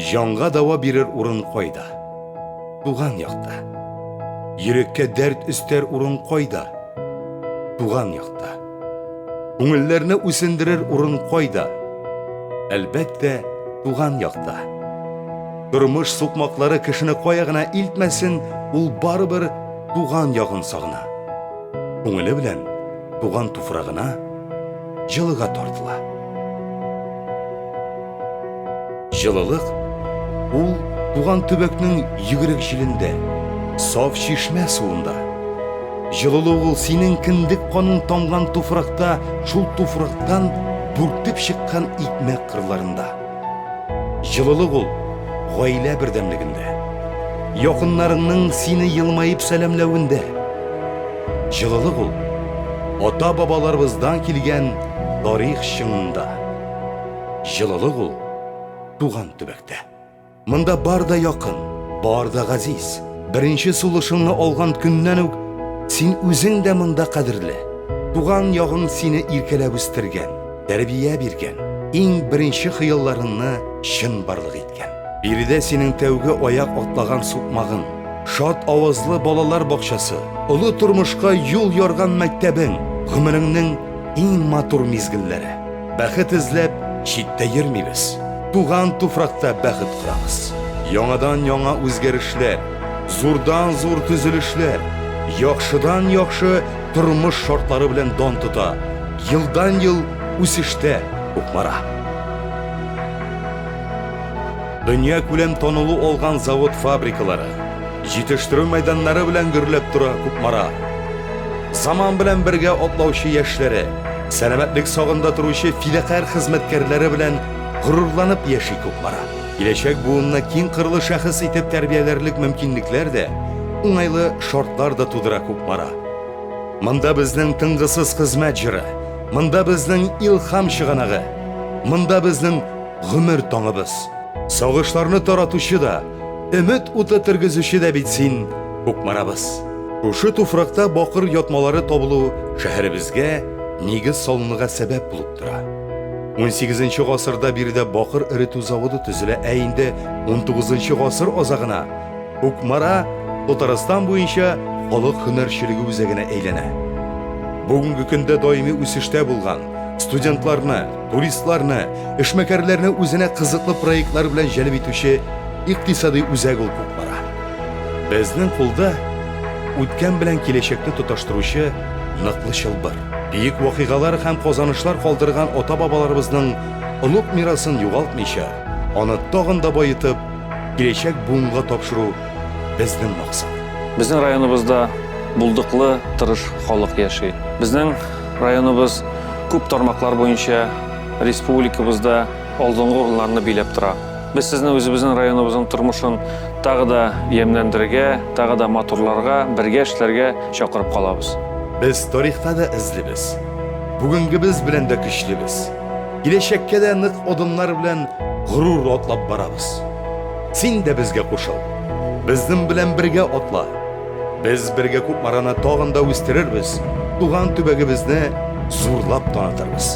Җанга дәва бирер урын кайда? Туган якта. Йөрәккә дәрт өстәр урын кайда? Туган якта. Күңелләрне үсендерер урын кайда? Әлбәттә, туган якта. Тормыш сукмаклары кешене кая гына илтмәсен, ул барыбер туган ягын сагына. Күңеле белән туган туфрагына җылыга тартыла. Җылылык ул туган төбәкнең йөгерек җилендә, саф чишмә суында. Җылылык ул синең кендек каның тамган туфракта, шул туфрактан бүртеп чыккан икмәк кырларында. Җылылык ул гаилә бердәмлегендә, якыннарыңның сине елмаеп сәламләвендә. Җылылык ул ата-бабаларыбыздан килгән тарих чыңында. Җылылык ул туган төбәктә. Монда бар да якын, бар да газиз. Беренче сулышыңны алган көннән үк син үзең дә монда кадерле. Туган ягың сине иркәләп үстергән, тәрбия биргән, иң беренче хыялларыңны чынбарлык иткән. Биредә синең тәүге аяк атлаган сукмагың, шат авазлы балалар бакчасы, олы тормышка юл ярган мәктәбең, гомереңнең иң матур мизгелләре. Бәхет эзләп читтә йөрмибез, туган туфракта бәхет корабыз. Яңадан-яңа үзгәрешләр, зурдан-зур төзелешләр, яхшыдан-яхшы тормыш шартлары белән дан тота, елдан-ел үсештә Кукмара. Дөньякүләм танылу алган завод-фабрикалары, җитештерү мәйданнары белән гөрләп тора Кукмара. Заман белән бергә атлаучы яшьләре, сәламәтлек сагында торучы фидакарь хезмәткәрләре белән горурланып яши Кукмара. Киләчәк буынны киң кырлы шәхес итеп тәрбияләрлек мөмкинлекләр дә, уңайлы шартлар да тудыра Кукмара. Монда безнең тынгысыз хезмәт җыры, монда безнең илһам чыганагы, монда безнең гомер таңыбыз. Сагышларны таратучы да, өмет уты тергезүче дә бит син, Кукмарабыз. Шушы туфракта бакыр ятмалары табылу шәһәребезгә нигез салынуга сәбәп булып тора. Унсигезенче гасырда биредә бакыр эретү заводы төзелә, ә инде унтугызынчы гасыр азагына Кукмара Татарстан буенча халык һөнәрчелеге үзәгенә әйләнә. Бүгенге көндә даими үсештә булган, студентларны, туристларны, эшмәкәрләрне үзенә кызыклы проектлар белән җәлеп итүче икътисадый үзәк ул Кукмара. Безнең кулда үткән белән киләчәкне тоташтыручы ныклы чылбыр. Бөек вакыйгалар һәм казанышлар калдырган ата-бабаларыбызның олуг мирасын югалтмыйча, аны тагын да баетып, киләчәк буынга тапшыру безнең максат. Безнең районыбызда булдыклы, тырыш халык яши. Безнең районыбыз күп тармаклар буенча республикабызда алдынгы урыннарны биләп тора. Без сезне үзебезнең районыбызның тормышын тагы да ямьләндерергә, тагы да матурларга, бергә эшләргә чакырып калабыз. Без тарихта да эзлебез, бүгенгебез белән дә көчлебез, киләчәккә дә нык адымнар белән горур атлап барабыз. Син дә безгә кушыл, безнең белән бергә атла. Без бергә Кукмараны тагын да үстерербез, туган төбәгебезне зурлап танытырбыз.